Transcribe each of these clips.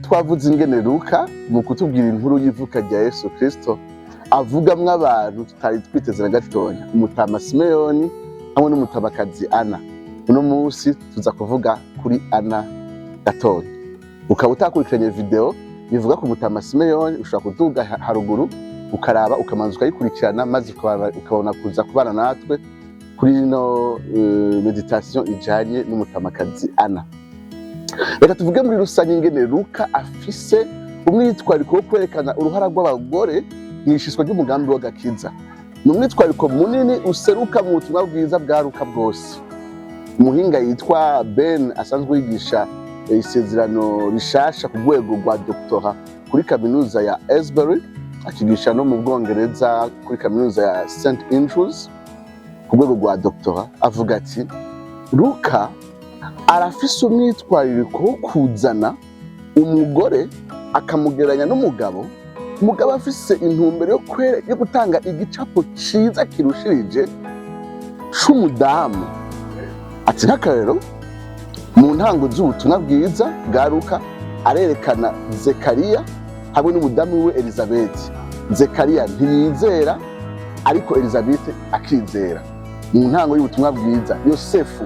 Twavuze ingene Luka mu kutubwira inkuru y'ivuka rya Yesu Kristo avugamwo abantu tutari twiteze na gatonya, umutama Simeyoni hamwe n'umutamakazi Ana. Uno munsi tuza kuvuga kuri Ana gatonya. Ukaba utakurikiranye video ivuga ku mutama Simeyoni, ushobora kuduga haruguru ukaraba, ukamanza ukayikurikirana, maze ukabona kuza kubana natwe kuri ino méditation ijanye n'umutamakazi Ana. Reka tuvuge muri rusange ingene Luka afise umwitwariko wo kwerekana uruhara rw'abagore mu ishiswa ry'umugambi w'agakiza. Ni umwitwariko munini useruka mu butumwa bwiza bwa Luka bwose. Umuhinga yitwa Ben asanzwe yigisha isezerano rishasha ku rwego rwa doctorat kuri kaminuza ya Asbury, akigisha no mu Bwongereza kuri kaminuza ya St Andrews ku rwego rwa doctorat, avuga ati: "Luka arafise umwitwarariko wo kuzana umugore akamugereranya n'umugabo, umugabo afise intumbero yo gutanga igicapo ciza kirushirije c'umudamu." Ati nk'akarero, mu ntango z'ubutumwa bwiza bwa Luka arerekana Zekariya hamwe n'umudamu wiwe Elizabeti. Zekariya ntiyizera, ariko Elizabeti akizera. Mu ntango y'ubutumwa bwiza, Yosefu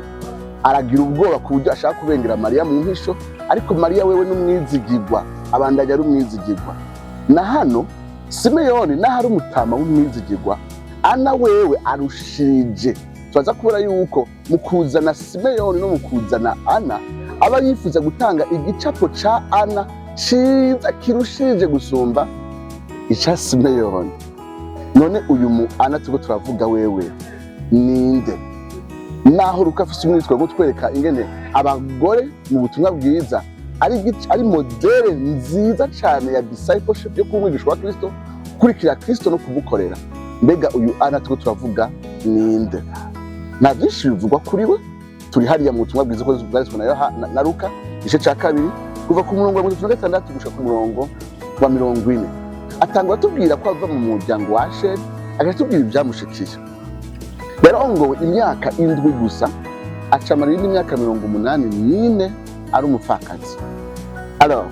aragira ubwoba ku buryo ashaka kubengera Mariya mu mpisho, ariko Mariya wewe n'umwizigirwa, abandanya ari umwizigirwa. Na hano Simeyoni naho ari umutama w'umwizigirwa, Ana wewe arushije. Turaza kubona yuko mu kuzana Simeyoni no mu kuzana Ana aba yifuza gutanga igicapo ca Ana ciza kirushije gusumba ica Simeyoni. None uyu mu Ana turiko turavuga wewe ninde? Naho Luka afise umwitwariko wo kutwereka ingene abagore mu butumwa bwiza ari modèle nziza cane ya discipleship, yo kuba umwigishwa wa Kristo, gukurikira Kristo no kumukorera, mbega uyu Ana turiko turavuga ninde? Nta byinshi bivugwa kuri we. Turi hariya mu butumwa bwiza uko bwanditswe na Luka, igice ca kabiri, kuva ku murongo wa 36 gushika ku murongo wa 40. Atangura atubwira ko ava mu muryango wa Asheri, akatubwira ibyamushikiye. Yarongowe imyaka 7 gusa, acamara iyindi myaka 84 ari umupfakazi. Alors,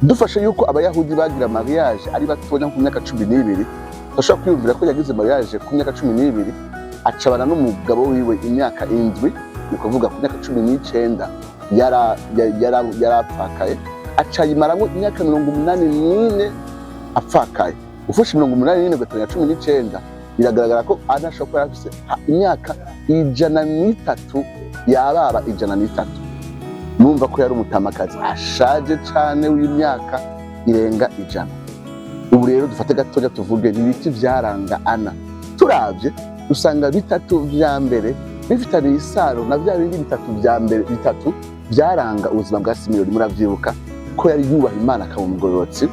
dufashe yuko Abayahudi bagira mariage ari batonya, ku myaka 12, turashobora kwiyumvira ko yagize mariage ku myaka 12, acabana n'umugabo wiwe imyaka 7, ni ukuvuga ku myaka 19 yarapfakaye, acayimaramo imyaka 84 apfakaye. Ufashe 84 ugateranya 19, biragaragara ko Ana ashobora kuba yarafise imyaka 103, yababa 103. Numva ko yari umutamakazi ashaje cane w'imyaka irenga 100. Ubu rero dufate gatoya tuvuge ni ibiki vyaranga Ana. Turavye usanga bitatu vya mbere bifitaniye isano na vya bindi bitatu vya mbere, bitatu vyaranga ubuzima bwa Simeyoni. Muravyibuka ko yari yubaha Imana, akaba umugororotsi,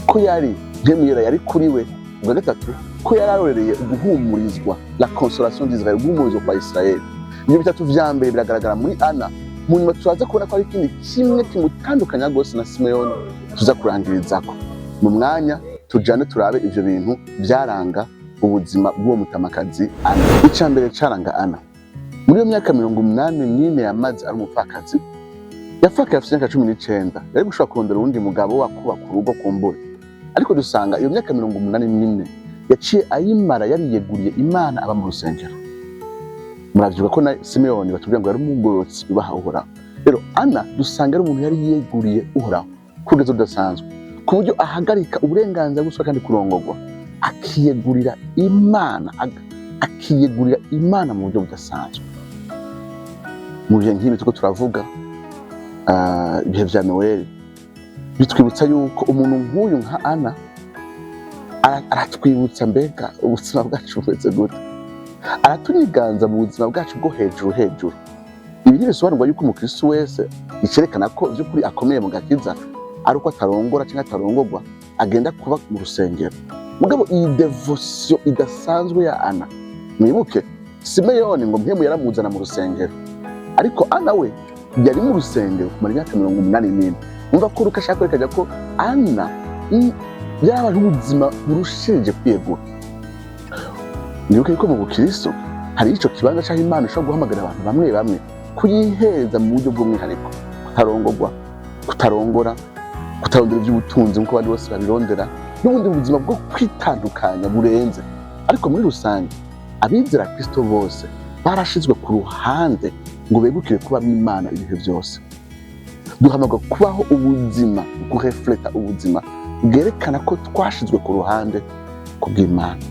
ko yari nkemwera yari kuri we, ubwa gatatu ko yari arorereye uguhumurizwa, la consolation d'Israël, uguhumurizwa kwa Israel. Ibyo bitatu vya mbere biragaragara muri Ana. Mu nyuma turaza kubona ko hari ikindi kimwe kimutandukanya rwose na Simeyoni, tuza kurangirizako. Mu mwanya tujane turabe ivyo bintu vyaranga ubuzima bw'uwo mutamakazi Ana. Ica mbere caranga Ana muri iyo myaka 84 yamaze ari umupfakazi, yapfakaye afite imyaka 19, yari gushobora kurondera uwundi mugabo wakubaka urugo kumbure, ariko dusanga iyo myaka 84 yaciye ayimara yariyeguriye Imana, aba mu rusengero. Muravyibuka ko na Simeyoni batubwira ngo yari umugororotsi yubaha Uhoraho. Rero Ana dusanga ari umuntu yari yiyeguriye Uhoraho ku rugero rudasanzwe, ku buryo ahagarika uburenganzira bwo kandi kurongorwa, akiyegurira Imana, akiyegurira Imana mu buryo budasanzwe. Mu bihe nk'ibi turiko turavuga, ibihe vya Noel, bitwibutsa yuko umuntu nk'uyu nka Ana aratwibutsa mbega ubuzima bwacu bumeze gute, aratuniganza mu buzima bwacu bwo hejuru hejuru. Ibi ntibisobanurwa yuko umukristo wese icerekana ko by'ukuri akomeye mu gakiza ari uko atarongora cyangwa atarongorwa, agenda kuba mu rusengero. Mugabo iyi dévotion idasanzwe ya Ana, mwibuke Simeyoni ngo mpemu yaramuzana mu rusengero, ariko Ana we yari mu rusengero kumara imyaka 84. Numva ko Luka ashaka kwerekana ko Ana yarabaye ubuzima burushirije kwiyegura. Mwibuke yuko mu bukristo hari ico kibanza c'aho Imana ishobora guhamagara abantu bamwe bamwe Kuyihereza mu buryo bw'umwihariko, kutarongorwa, kutarongora, kutarondera iby'ubutunzi nk'uko abandi bose babirondera, n'ubundi buzima bwo kwitandukanya burenze. Ariko muri rusange, abizera Kristo bose barashizwe ku ruhande ngo begukire kuba Imana ibihe byose. Duhamagara kubaho ubuzima, kurefleta ubuzima bwerekana ko twashizwe ku ruhande kubw'Imana.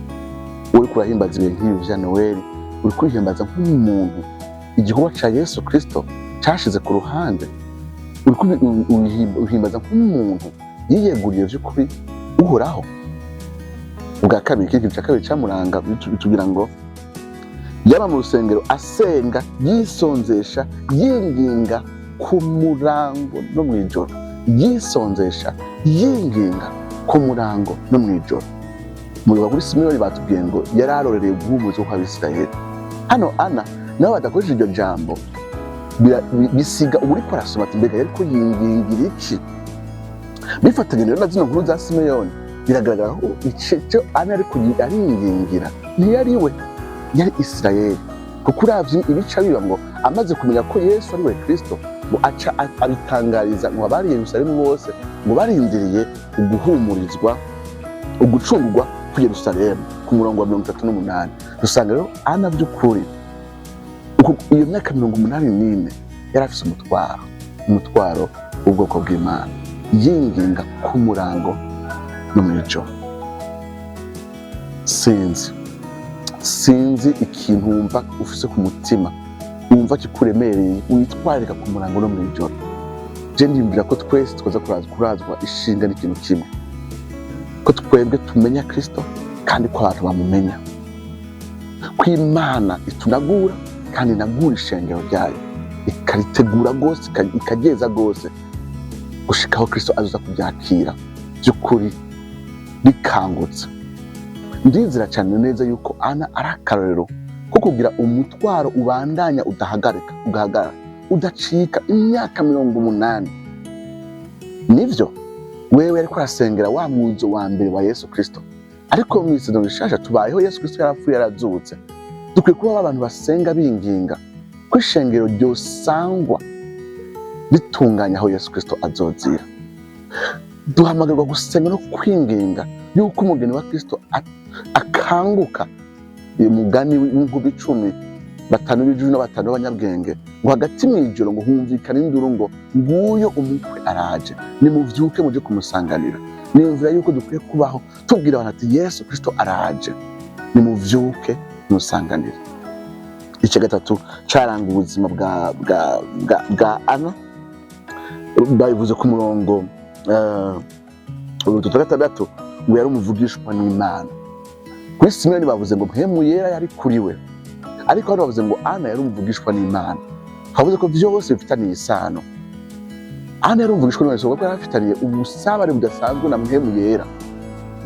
Uri kurahimbaza ibihe nk'ibi vya Noweli, uri kwihimbaza nk'umuntu igikorwa ca Yesu Kristo cashize ku ruhande. Uri uhimbaza nk'umuntu yiyeguriye vy'ukuri Uhoraho. Ubwa kabiri, ikindi kintu ca kabiri camuranga, bitubwira ngo yaba mu rusengero asenga, yisonzesha, yinginga ku murango no mw'ijoro. Yisonzesha, yinginga ku murango no mw'ijoro. Muribuka kuri Simeyoni batubwiye ngo yari arorereye guhumuza kw'Abisirayeli. Hano Ana nabo badakoresha iryo jambo, bisiga uwuriko arasoma ati: "Mbega yariko yingingira iki?" Bifatanye rero na zino nkuru za Simeyoni, biragaragara ko ico Ana ariko aringingira ntiyari we, yari Isirayeli. Kuko uravye ibica biba, ngo amaze kumenya ko Yesu ari we Kristo, ngo aca abitangariza ngo abari Yerusalemu bose, ngo barindiriye uguhumurizwa, ugucungurwa ku Yerusalemu, ku murongo wa 38. Dusanga rero Ana by'ukuri iyo myaka 84 yari afise umutwaro, umutwaro w'ubwoko bw'Imana, yinginga ku murango no mw'ijoro. Sinzi ikintu wumva ufise ku mutima, wumva kikuremereye, witwararika ku murango no mw'ijoro. Je ndiyumvira ko twese twaza kurazwa ishinga n'ikintu kimwe, ko twebwe tumenya Kristo kandi ko abantu bamumenya, ko Imana itunagura kandi inagura ishengero ryayo, ikaritegura rwose, ikaryeza rwose gushikaho Kristo azoza kuryakira by'ukuri rikangutse. Ndizera cyane neza yuko Ana ari akarorero ko kugira umutwaro ubandanya, udahagarika, ugahagarara, udacika imyaka 80. Nivyo, wewe ariko arasengera wa mwuzo wa mbere wa Yesu Kristo, ariko mu Isezerano Rishasha tubayeho Yesu Kristo yarapfuye, yarazutse. Dukwiye kuba abantu basenga binginga ko ishengero ryosangwa ritunganya aho Yesu Kristo azozira. Duhamagarirwa gusenga no kwinginga yuko umugeni wa Kristo akanguka. Uyu mugani w'inkuba 10, batanu b'ijuru na batanu b'abanyabwenge, ngo hagati mu ijoro ngo humvikane induru ngo: "Nguyo umukwe araje, nimuvyuke muje kumusanganira." Niyumvira yuko dukwiye kubaho tubwira abantu ati: "Yesu Kristo araje, nimuvyuke musanganire." Icya gatatu caranga ubuzima bwa Ana, babivuze ku murongo 36, ngo yari umuvugishwa n'Imana. Kuri Simeyoni bavuze ngo Mpwemu Yera yari kuri we, ariko hano bavuze ngo Ana yari umuvugishwa n'Imana. Twavuze ko vyose bifitaniye isano. Ana yari umuvugishwa n'Imana kuko yari afitaniye ubusabane budasanzwe na Mpwemu Yera,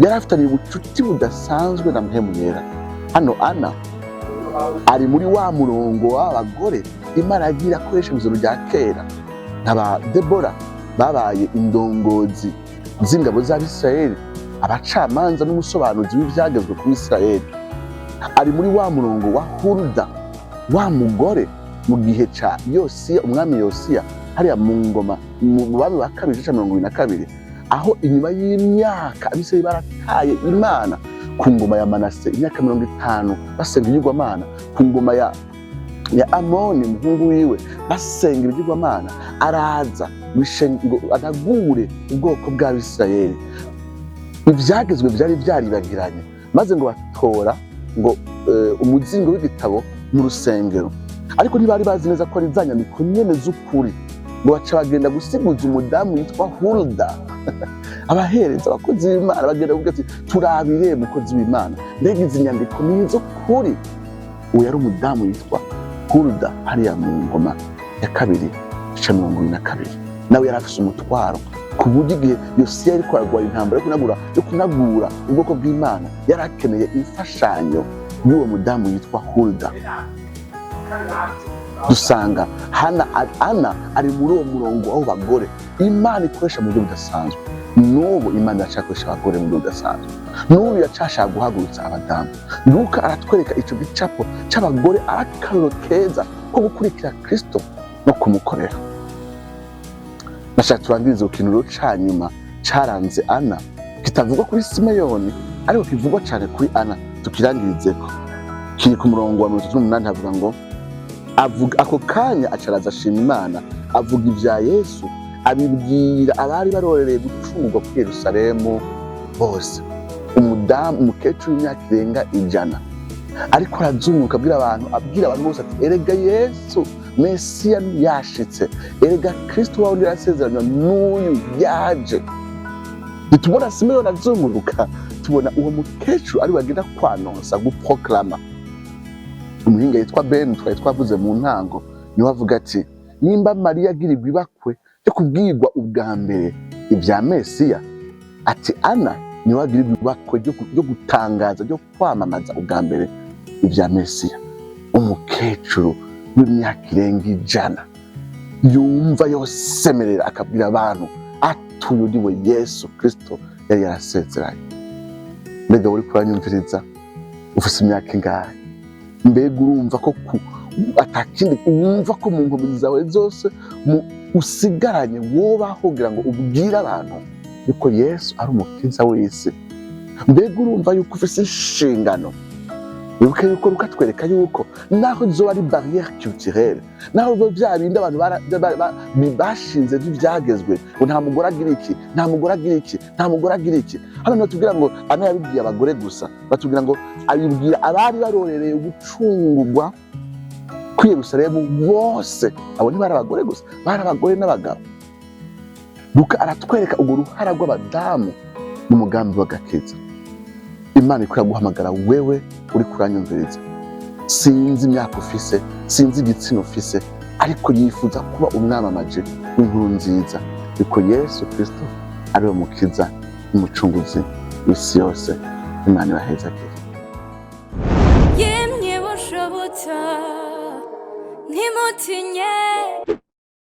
yari afitaniye ubucuti budasanzwe na Mpwemu Yera. Hano Ana ari muri wa murongo w'abagore Imana yagiye irakoresha mu ijoro rya kera, nka ba Debora babaye indongozi z'ingabo z'Abisirayeli, abacamanza n'umusobanuzi w'ivyagezwe ku Bisirayeli. Ari muri wa murongo wa Huruda, wa mugore mu gihe ca Yosiya, umwami Yosiya, hariya mu ngoma mu Bami ba Kabiri igice ca 22, aho inyuma y'imyaka Abisirayeli barataye Imana ku ngoma ya Manase, imyaka 50 basenga ibigirwamana, ku ngoma ya Amoni umuhungu wiwe basenga ibigirwamana, araza ngo anagure ubwoko bw'Abisirayeli. Ivyagezwe vyari vyaribagiranye, maze ngo batora ngo umuzingo w'igitabo mu rusengero, ariko ntibari bazi neza ko ari za nyandiko nyene z'ukuri. Ngo baca bagenda gusiguza umudamu yitwa Hulda. Abahereza, abakozi b'Imana, bagenda kuvuga ati: "Turabire, mukozi w'Imana, mbega izi nyandiko ni iz'ukuri?" Uwo yari umudamu yitwa Hulda, hariya mu Ngoma ya Kabiri ica 22. Nawe yari afise umutwaro, ku buryo igihe Yosiya yariko aragwara intambara yo kunagura ubwoko bw'Imana, yari akeneye imfashanyo y'uwo mudamu yitwa Hulda. Dusanga Hana, Ana ari muri uwo murongo w'abo bagore Imana ikoresha mu buryo budasanzwe. N'ubu Imana iracyakoresha abagore mu buryo budasanzwe, n'ubu iracashaka guhagurutsa abadamu. Luka aratwereka ico gicapo c'abagore ari akarorero keza. ko gukurikira Kristo no kumukorera. Nashaka turangirize ku kintu rero ca nyuma caranze Ana, kitavugwa kuri Simeyoni ariko kivugwa cane kuri Ana. Tukirangirizeko, kiri ku murongo wa 38. Havuga ngo: "Avuga ako kanya, acaraza ashima Imana, avuga ibya Yesu, abibwira abari barorereye gucungurwa kuri Yerusalemu bose." Umudamu, umukecuru w'imyaka irenga 100, ariko arazunguruka abwira abantu bose ati: "Erega Yesu Mesiya yashitse, erega Kristo wawe yarasezeranywa n'uyu yaje." Ntitubona Simeyoni azunguruka, tubona uwo mukecuru ari bagenda kwanonsa, guproklama. Umuhinga yitwa Ben twari twavuze mu ntango niwe avuga ati: "Nimba Mariya agirirwa ibakwe ryo kubwirwa ubwa mbere ibya Mesiya," ati, "Ana niwe agirirwa ibakwe ryo gutangaza, ryo kwamamaza ubwa mbere ibya Mesiya." Umukecuru w'imyaka irenga 100 yumva yosemerera akabwira abantu ati: "Uyu ni we Yesu Kristo yari yarasezeranye." Mbega uri kuranyumviriza, ufise imyaka ingahe? Mbega urumva ko atakindi wumva ko mu nkomezi zawe zose usigaranye wobaho kugira ngo ubwire abantu yuko Yesu ari umukiza w'isi? Mbega urumva yuko ufise inshingano? Wibuke yuko rukatwereka yuko naho zoba ari barrière culturelle, naho biba bya bindi abantu bashinze by'ibyagezwe ngo nta mugore agira iki, nta mugore agira iki, nta mugore agira iki. Hano batubwira ngo Ana yabibwiye abagore gusa, batubwira ngo abibwira abari barorereye gucungurwa kuri Yerusalemu bose. Abo ntibari abagore gusa, bari abagore n'abagabo. Luka aratwereka urwo ruhara rw'abadamu mu mugambi w'agakiza. Imana ikwiye guhamagara wewe uri kuranyumviriza. Sinzi imyaka ufise, sinzi igitsina ufise, ariko yifuza kuba umwamamaje w'inkuru nziza yuko Yesu Kristo ari we mukiza n'umucunguzi w'isi yose. Imana ibahezagire. Yemye bushobotsa, ntimutinye.